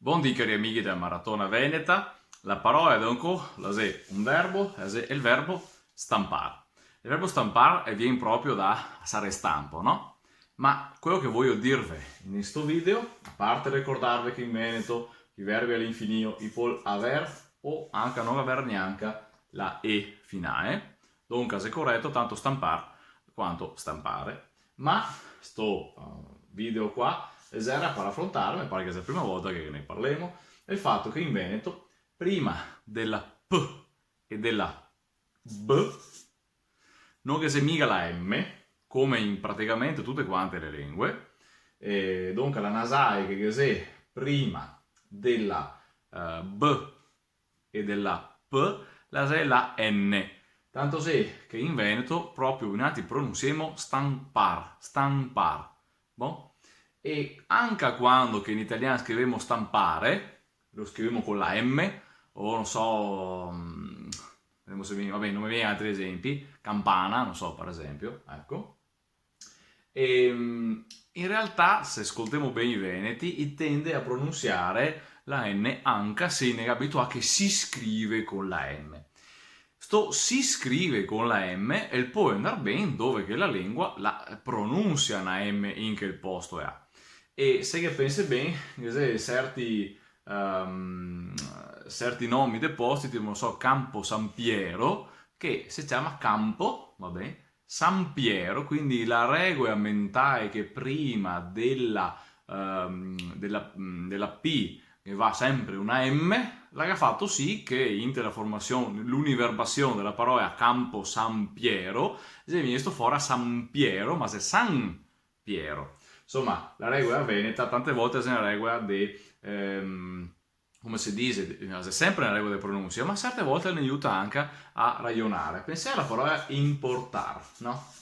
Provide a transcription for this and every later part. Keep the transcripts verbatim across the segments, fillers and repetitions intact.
Bondì, cari amighi dela Maratona Veneta. La parola de ancò la xe un verbo, la xe el verbo stampar. El verbo stampar el vien proprio da sare stampo, no? Ma quelo che vojo dirve in sto video, a parte recordarve che in veneto i verbi a l'infinio i pol aver o anca no aver gnanca la E finale, donca xe coreto tanto stampar quanto stampare. Ma sto, eh, video qua el xera par afrontar, me pare che xe la prima volta che ne parlemo, el fato che in veneto, prima dela P e dela B, no ghe xe miga la M, come in praticamente tute quante le lengue, e donca la nasale che ghe xe prima dela, eh, B e dela P, la xe la N. Tanto xe che in veneto proprio noantri pronunsiemo stampar, stampar. Bon? E anca quando che in italian scrivemo stampare, lo scrivemo co la M, o no so, mm, vedemo se mi, va ben, no me vien altri esempi, campana, no so, par esenpio, eco. Ehm, in realtà, se scoltemo ben i veneti, i tende a pronunsiare la N anca se i ne ga abituà che se scrive co la M. Sto se scrive co la M el pol andar ben dove che la lengua la pronunsia na M in quel posto là. E se ghe pensè ben, ghe xe serti, ehm, serti nomi de posti, tipo, no so, Campo San Piero, che se ciama Campo, va ben, San Piero, quindi la regola mentale che prima dela, ehm, dela, mm, dela P ghe va senpre na M, la ga fato sì che inte la formasion, l'univerbasion dela parola Campo San Piero, xe vegnesto fora San Piero, ma xe San Piero. Insoma, la regola veneta tante volte xe na regola de, ehm, come se dixe, xe senpre na regola de pronunsia, ma serte volte ne aiuta anca a rajonare. Pensè a la parola importar, no?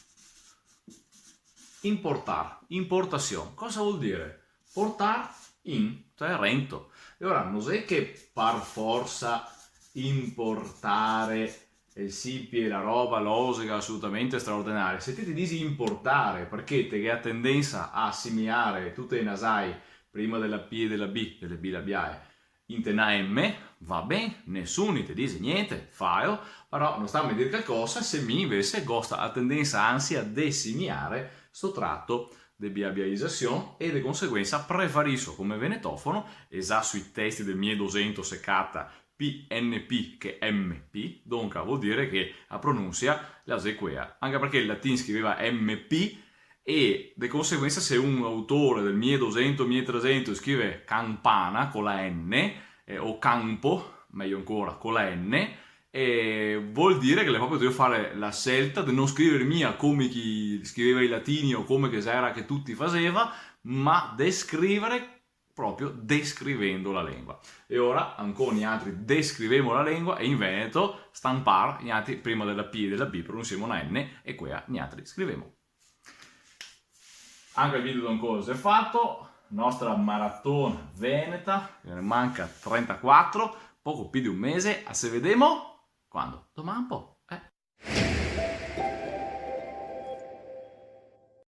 Importar, importasion, cosa vol dire? Portar in, cioè rento. E ora, no xe che par forsa importare el sipie la roba losega asolutamente straordinaria. Se ti te dixi importare, parché te ghe a tendensa a asimiare tute e nasai prima dela P e dela B, dele bilabiae, inte na M, va ben, nesuni te dixe gnente, falo, però no stame dir calcosa se mi invese go sta tendensa, ansi, a desimiare sto trato de bilabiaizasion e de conseguensa preferiso come venetofono, e za sui testi del mie dosento se cata P N P che M P, donca vol dire che a pronunsia la xe quea, anca parché el latin scriveva M P, e de conseguensa se un autore del mie dosento, mie tresento scrive campana co la N, eh, o campo, mejo ancora, co la N, eh, vol dire che l'è proprio dovù fare la scelta de no scrivere mia come che scriveva i latini o come che xera che tuti faseva, ma de scrivere proprio descrivendo la lengua. E ora, ancò nialtri descrivemo la lengua, e in veneto, stampar, nialtri prima dela P e dela B pronunsiemo na N, e quea nialtri scrivemo. Anca el video de ancò xe fato, nostra maratona veneta, che ne manca trentaquatro, poco pì de un mese, a se vedemo quando? Doman po'.